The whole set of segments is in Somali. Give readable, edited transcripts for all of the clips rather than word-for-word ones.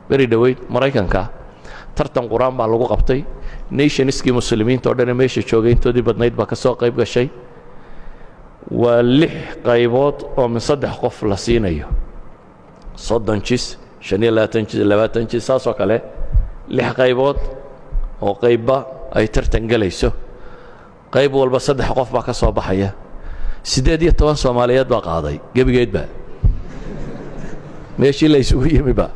Beri dhoweyd Maraykanka tartan Qur-aan baa lagu qabtay. Nationskii Muslimiinta o dhane meesha joogay intoodii badnayd baa ka soo qayb gashay. Waa lix qaybood oo min saddex qof la siinayo, 30 jis, 25 jis, 20 jis, saasoo kale, lix qaybood oo qaybba ay tartan gelayso. Qayb walba saddex qof baa ka soo baxaya. 18 Soomaaliyeed baa qaaday gebigeedba meeshii la isugu yimiba.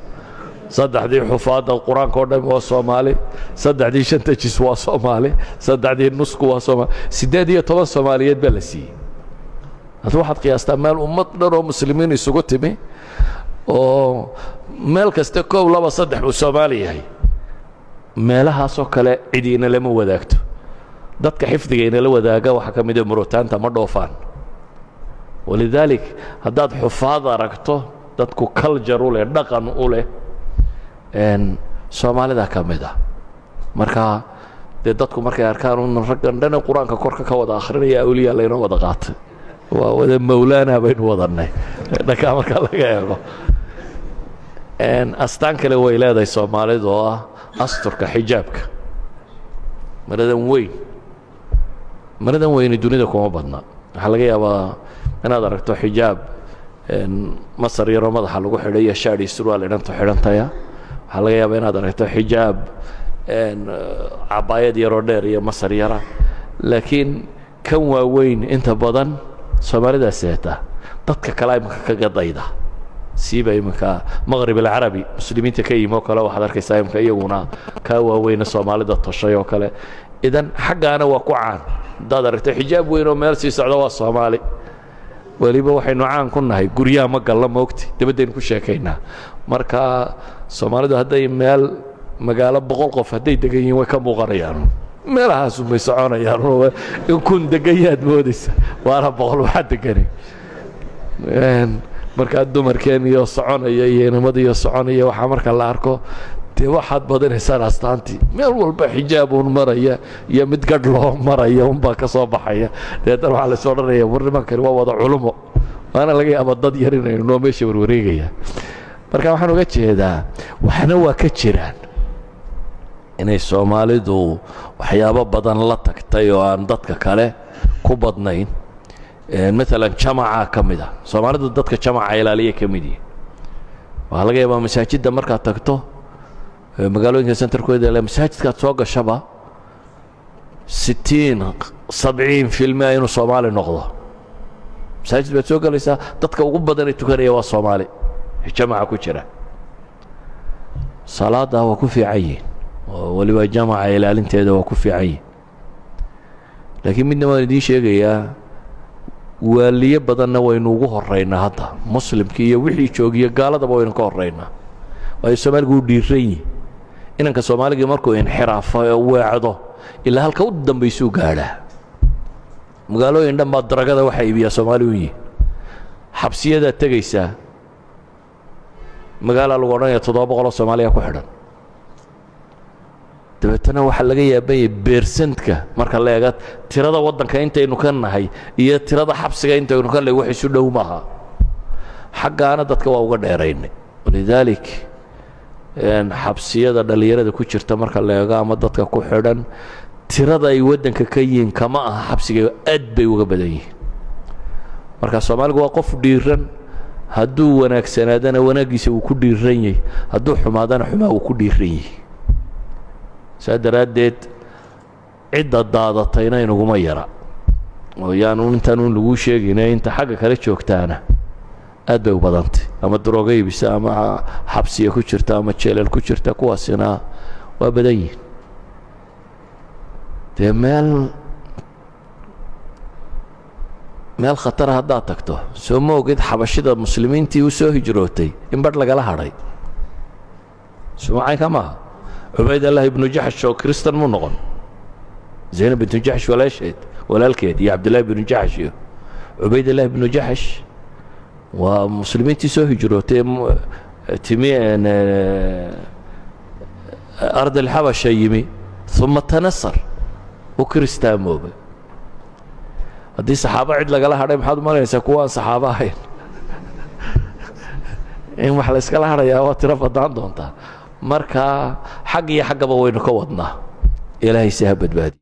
Saddexdii xufaadda Qur-aanka o dhan waa Soomaali, saddexdii shanta jis waa Soomaali, saddexdii nusku waa Soomaali. 18 Soomaaliyeed baa la siiyey. Hadda waxaad qiyaastaa meel ummad dhan oo Muslimiin isugu timi oo meel kasta kow, laba, saddex uu Soomaali yahay. Meelahaasoo kale cidi inalama wadaagto. Dadka xifdiga inala wadaaga waxaa ka mida muritaanta, ma dhoofaan. Walidaalik haddaad xufaad aragto, dadku culture u leh, dhaqan u leh, Soomaalida ka mid ah. Marka dee dadku markay arkaan un raggan dhane Qur-aanka korka ka wada akhrinaya, awliya laynoo wada qaatay, waa wada mawlaana baynu wadanay dhankaa marka laga eego. Astaan kale way leedahay Soomaalidu oo ah asturka, xijaabka, maradan weyn. Maradan weyni dunida kuma badna. Waxaa laga yaabaa inaad aragto xijaab masar yaroo madaxa lagu xidhay iyo shaadhi surwaal idhanto xidhantaya. Waxaa laga yaabaa inaad aragto xijaab cabaayad yaroo dheer iyo masar yara, laakiin kan waaweyn inta badan Soomaalidaa seeta. Dadka kale imanka kaga dayda, siiba iminka Maqrib Alcarabi Muslimiinta ka yimi oo kale, waxaad arkaysaa iminka iyaguna kaa waaweyna Soomaalida toshay oo kale. Idan xaggaana waa ku caan. Haddaad aragto xijaab weyn oo meel sii socda, waa Soomaali. Weliba waxaynu caan ku nahay guryaha ma galla, moogti, dabaddaynu ku sheekaynaa. Marka Soomaalidu hadday meel magaalo 100 qof hadday degan yihiin, way ka muuqanayaan, meelahaasunbay soconayaan. In 1000 degan yaad moodaysa, waana 100 waxaa degani. Markaa dumarkeen iyo soconaya iyo inamadiiyo soconaya waxaa marka la arko, dee waxaad badinaysaan astaantii. Meel walba xijaab uun maraya iyo mid gadh loo maraya unbaa ka soo baxaya. Dabeetana waxaa lays odhanaya, war nimankani waa wada culumo. Waana laga yaaba dad yar inaynu noo meesha warwareegaya. Marka waxaan uga jeedaa, waxna waa ka jiraan inay Soomaalidu waxyaabo badan la tagtay oo aan dadka kale ku badnayn. Maalan jamaca ka mid a. Soomaalidu dadka jamaca ilaaliya ka mid yihin. Waxaa laga yaabaa masaajidda markaad tagto magaalooyinka centerkooda, masaajidkaad soo gashaba 60, 70% inuu Soomaali noqdo. Masaajid baad soo gelaysaa, dadka ugu badanee tukanaya waa Soomaali jamaca ku jira. Salaadda waa ku fiican yihin oo weliba jamaca ilaalinteeda waa ku fiican yihin. Laakiin midna waan idiin sheegayaa, waaliyo badanna waynu ugu horeynaa hadda. Muslimkii iyo wixii joogiyo gaaladaba waynu ka horeynaa, waayo Soomaaligu uu dhiiran yihi. Inanka Soomaaligii markuu inxiraafo ee weecdo, ilaa halka u dambaysuu gaadhaa. Magaalooyin dhan baa daragada waxaa iibiyaa Soomaali u yihin. Xabsiyadaad tegaysaa, magaalaa lagu odhanaya 700 oo Soomaaliya ku xidhan. Dabeetana waxaa laga yaabanya percentka marka la eega tirada waddanka intaynu ka nahay iyo tirada xabsiga intaynu ka nahay, wax isu dhow maaha. Xaggaana dadka waa uga dheeraynay. Walidaalik xabsiyada dhallinyarada ku jirta marka la eego ama dadka ku xidhan, tirada ay waddanka ka yihiin kama aha xabsiga, aad bay uga badan yihiin. Marka Soomaaligu waa qof dhiiran. Hadduu wanaagsanaadana wanaaggiisa uu ku dhiiran yahay, hadduu xumaadana xumaa uu ku dhiiran yahay. Saa daraaddeed cidda daadatayna inaguma yara oo yaanu intaan laguu sheegayna. Inta xagga kale joogtaana aad bay u badantay, ama darooga iibisa ama xabsiya ku jirta ama jeelal ku jirta, kuwaasina waa badan yihin. Dee meel khatara haddaad tagto, soo ma ogid Xabashida Muslimiintii u soo hijrootay in badh lagala hadhay? Sumacaynka maaha. Cubaydallah ibnu Jaxsh oo Kristan mu noqon? Zaynab bintu Jaxsh walaasheed, walaalkeed iyo Cabdillahi ibnu Jaxsh iyo Cubaydallah ibnu Jaxsh waa Muslimiintii soo hijrootay, timi ard alxabasha yimi, uma tanasar, u kristaamoobay. Haddii saxaabo cid lagala hadhay, maxaad umalanaysaa kuwa aan saxaabo ahayn? In wax la yskala hadhayaa waa tiro badnaan doontaa. Marka xag iyo xaggaba waynu ka wadnaa. Ilaahay si ha badbaadiyo.